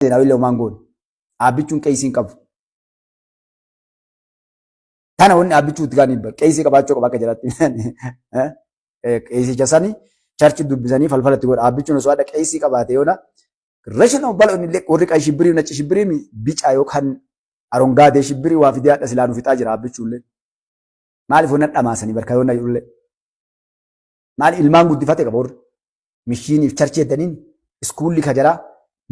Zeenaawii illee homaan goone. Aabbichuun qeesii hin qabu. Tana wanni aabbichuu itti gaanii qeesii qabaachuu qaba akka jiraatti. Qeesicha sani charchi dubbisanii falfala itti godha. Aabbichuun osoo haadha qeesii qabaate yoona rashinoo bal'oon illee warri qayi shibbirii nacci shibbirii bica yookaan arongaadee shibbirii waa fidee haadha silaa nu fixaa jira aabbichuullee. Maaliif wanna dhamaasanii barka yoona jedhullee. Maal ilmaan guddifate qaba warri. Mishiiniif charchii eddaniin iskuulli ka jaraa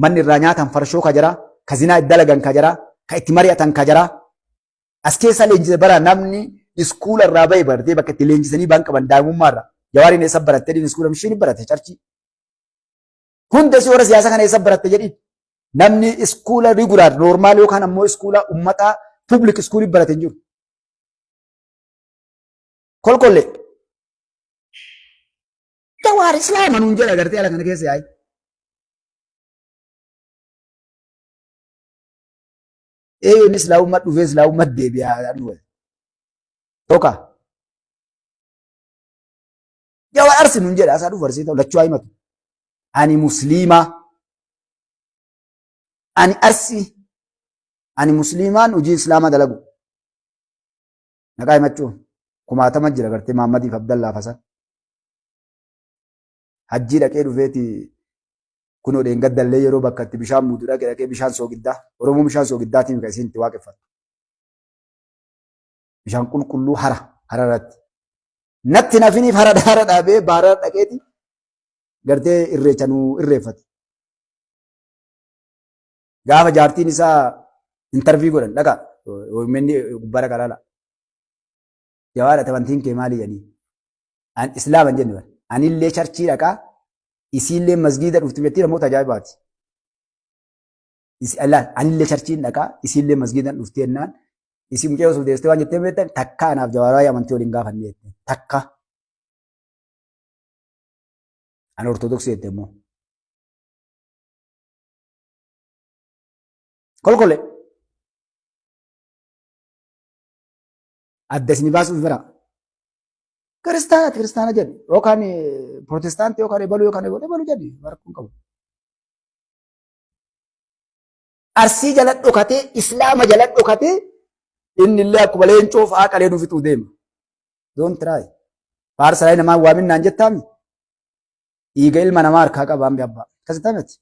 manni irraa nyaatan farshoo ka jaraa ka zinaa itti dalagan ka jaraa ka itti mari'atan ka jaraa. As keessa leenjise bara namni iskuula irraa bahe baratee bakka itti leenjisanii baan qaban daa'imummaa irraa. Jawaariin eessa baratte jedhiin iskuula mishiini barate charchii. Hunda si warra siyaasa kana eessa baratte jedhiin. Namni iskuula regular normal yookaan ammoo iskuula ummataa public iskuulii barate hin jiru. Kolkollee. Jawaar Islaama nuun jedha gartee ala kana keessa yaa'i. Eeyyuu inni Islaamummaa dhufee Islaamummaa deebi'aa dhufe. Toka. Jawaar Arsi nuun jedha asaa dhufu arsii ta'u lachuu haa himatu. Ani Musliimaa. Ani Arsii. Ani Musliimaan hojii Islaamaa dalagu. Maqaa himachuu kumaatama jira gartee Mahammadiif Abdallaaf Hasan. Hajjii dhaqee dhufeeti kunoo dheengaddallee yeroo bakka itti bishaan muudu dhaqe dhaqee bishaan soogiddaa Oromoo bishaan soogiddaatiin kan isiin itti waaqeffattu. Bishaan qulqulluu hara hararratti. Natti nafiniif hara hara dhaabee baara dhaqeeti gartee irreecha nuu irreeffate. Gaafa jaartiin isaa intarvii godhan dhaqa OMN gubbaa dhaqa laala. Jawaar ati amantiin kee maali jedhanii. An islaama hin jenne bara. Anillee charchii dhaqaa isiillee masgiida dhufti jettii namoota ajaa'ibaati. Anillee charchiin dhaqaa isiillee masgiida dhufti jennaan isii mucaa osoo deessitee waan jettee beektan takka anaaf jawaar waa'ee amantii waliin gaafanne jette takka. Ani ortodoksii jette immoo. Kolkole. Adda isin baasuuf bira. Kiristaana kiristaana jedhi yookaan pirootestaantii yookaan ebaluu yookaan ebaluu ebaluu jedhi rakkoon qabu. Arsii jala dhokatee Islaama jala dhokatee inni illee akkuma leencoo fa'aa qalee nu fixuu deema. Don't try. Faarsaa namaa waaminnaan jettaami. Dhiiga ilma namaa harkaa qaba ambi abbaa. Akkasitti miti.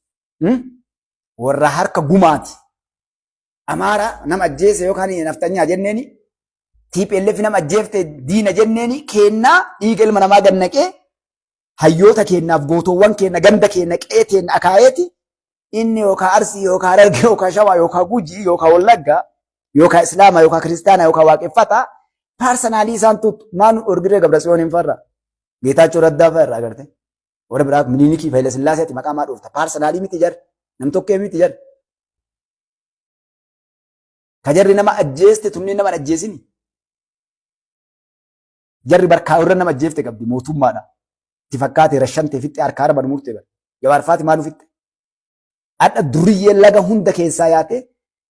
Warra harka gumaati. Amaara nama ajjeese yookaan naftanyaa jenneeni TPLF nama ajjeefte diina jenneeni keennaa dhiiga ilma namaa gad naqee hayyoota keennaaf gootoowwan keenna ganda keenna qe'ee teenna akaayeeti inni yookaan Arsii yookaan Harargee yookaan Shawaa yookaan Gujii yookaan Wallaggaa yookaan Islaama yookaan Kiristaana yookaan Waaqeffataa paarsanaalii isaan tuttu maan Orgiree Gabratsiyoon hin farra Geetaachoo Raddaa fa'a irraa agarte warra biraa Minilikii Haile Sillaaseeti maqaa maa dhoofta paarsanaalii miti jar nam tokkee miti jar ka jarri nama ajjeeste tunniin nama hin ajjeesini jarri barkaa irra nama ajjeefte qabdi mootummaadha itti fakkaate rashante fixxe harkaa arba murte bar jawaar faati maa nu fixxe hadha duriyyee laga hunda keessaa yaate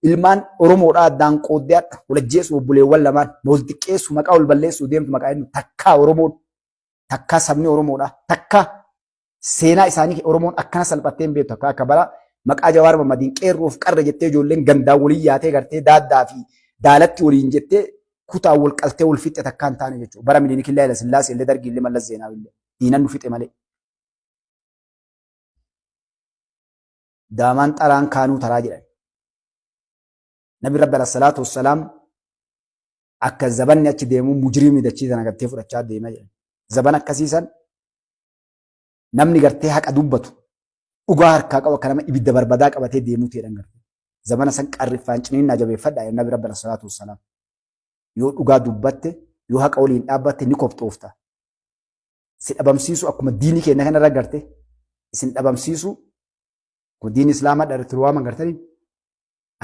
ilmaan Oromoodhaa addaan qooddee hadha wal ajjeesu obboleewwan lamaan wal xiqqeessu maqaa wal balleessuu deemtu maqaa inni takkaa Oromoon takkaa sabni Oromoodhaa takkaa seenaa isaanii Oromoon akkana salphattee hin beektu akka akka bara maqaa Jawaar Mammadiin qeerroof qarre jettee ijoolleen gandaan waliin yaatee gartee daaddaa fi daalatti waliin jettee kutaa wal qaltee wal fixxe takkaa hin taane jechuudha. Bara Minilikillee Haayila Sillaasee illee Dargii illee Mallas Zeenaawi illee diinan nu fixe malee. Daamaan xaraan kaanuu taraa jedhan. Nabi Rabbi alayhi salaatu wassalaam akka zabanni achi deemu mujrimni dachii tana gartee fudhachaa deema jedhan. Zaban akkasiisan namni gartee haqa dubbatu dhugaa harkaa qabu akka nama ibidda barbadaa qabatee deemuu ta'edhan gartee. Zabana san qarriffaan ciniinnaa jabeeffadha jedhan Nabi Rabbi alayhi salaatu wassalaam. Yoo dhugaa dubbatte yoo haqa waliin dhaabbatte ni kofxoofta. Si dhabamsiisu akkuma diinii keenya kanarra garte isin dhabamsiisu akkuma diinii islaamaa dha waaman gartanii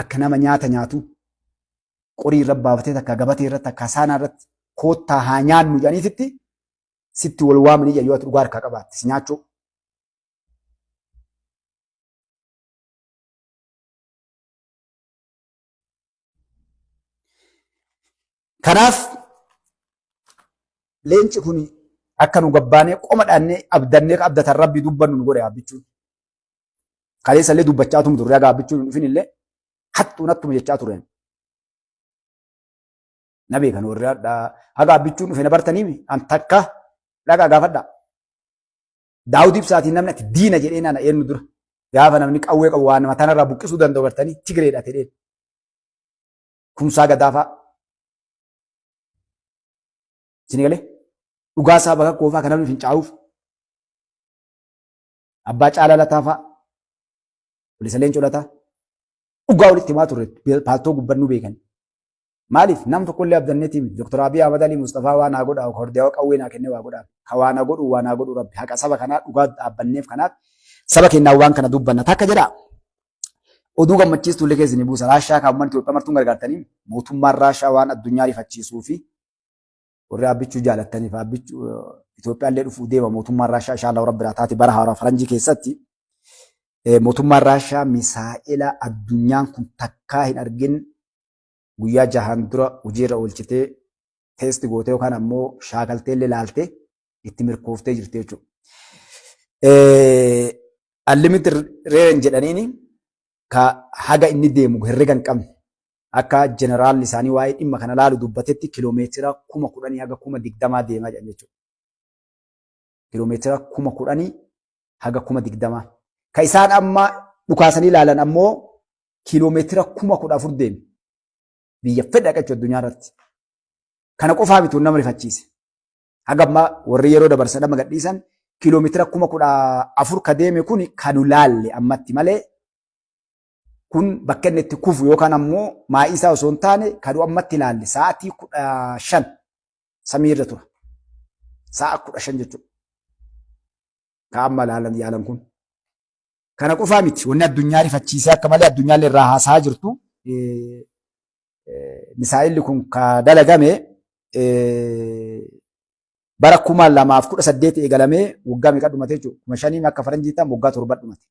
akka nama nyaata nyaatu qorii irra baafatee takka gabatee irratti takka saanaa irratti koottaa haa nyaannu jedhaniititti sitti wal waamanii jedhan yoo ati dhugaa harkaa qabaatte si nyaachuu. Kanaaf leenci kun akka nu gabbaanee qoma dhaannee abdannee abdatan rabbi dubbannu nu godhe abbichuun. Kaleessa illee dubbachaa turre, haga Abbichuun hin dhufin illee hattuun hattuma jechaa turen. Na beekan warri haga Abbichuun dhufe na bartanii an takka dhaqaa gaafadhaa. Daawud Ibsaatiin namni ati diina jedhee nana eenyu dura. Gaafa namni qawwee qabu waan mataan irraa buqqisuu danda'u bartanii Tigreedha jedheen. Kumsaa Gadaafaa. Isin galee dhugaa isaa bakka koofaa kan namni fincaa'uuf. Abbaa Caalaa Lataa fa'a. Walisa Leencoo Lataa. Dhugaa walitti himaa turre, paaltoo gubbannuu beekan. Maaliif nam tokkollee abdanneetii miti. Dr. Abiy Ahmad Ali Mustafaa waan haa godhaa, hordeewa qawwee naa kennee waa godhaa. Ka waan haa godhu, waan haa godhu Rabbi. Haqa saba kanaa dhugaa dhaabbanneef, kanaaf saba keenyaa waan kana dubbanna. Takka jedhaa. Oduu gammachiistuu illee keessa ni buusa. Raashaa kan uummanni Itoophiyaa martuun gargaartanii, mootummaan Raashaa waan addunyaa rifachiisuu fi warri Abbichuu jaalattaniif Abbichuu Itoophiyaallee dhufuu deema mootummaan Raashaa, inshallah Rabbi biraa taate, bara haaraa faranjii keessatti. Mootummaan Raashaa misaa'ela addunyaan kun takkaa hin argin guyyaa 6n dura hojiirra oolchitee, test gootee yookaan ammoo shaakaltee illee laaltee itti mirkooftee jirti jechuudha. Unlimited range jedhaniini, ka haga inni deemu herrega hin qabne, akka jeneraalli isaanii waa'ee dhimma kana laalu dubbatetti kiloomeetira 10,000 haga 20,000 deemaa jedhan jechuudha. Kiloomeetira 10,000 haga 20,000. Ka isaan amma dhukaasanii ilaalan ammoo kiiloomeetira 14,000 deeme. Biyya fedha jechuudha addunyaa irratti. Kana qofaa miti nama rifachiise. Haga ammaa warri yeroo dabarsan amma gadhiisan kiiloomeetira 14,000 ka deeme kun kan nu laalle ammatti malee, kun bakka inni itti kufu yookaan ammoo maa'ii isaa osoo hin taane, kan nu ammatti ilaalle sa'aatii 15 samiirra tura. Sa'a 15 jechuudha. Ka amma ilaalan yaalan kun. Kana qofaa miti wanni addunyaa rifachiisee akka malee addunyaallee irraa haasaa jirtu, misaa'illi kun ka dalagame bara 2018 eegalamee waggaa meeqa dhumate jechuudha. 5000 akka faranjii ta'an waggaa 7 dhumate.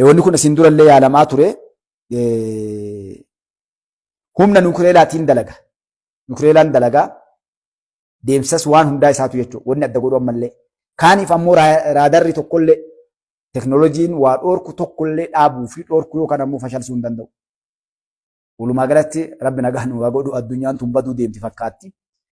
Wanni kun isin durallee yaalamaa ture. Humna nukileelaatiin dalaga. Nukileelaan dalagaa deemsas waan hundaa isaatu jechuudha. Wanni adda godhu ammallee. Kaaniif ammoo raadarri tokkollee, teknooloojiin waa dhoorku tokkollee dhaabuu fi dhoorkuu yookaan ammoo fashalsuu hin danda'u. Walumaa galatti Rabbi nagaa nu haa godhu, addunyaan tun baduu deemti fakkaatti.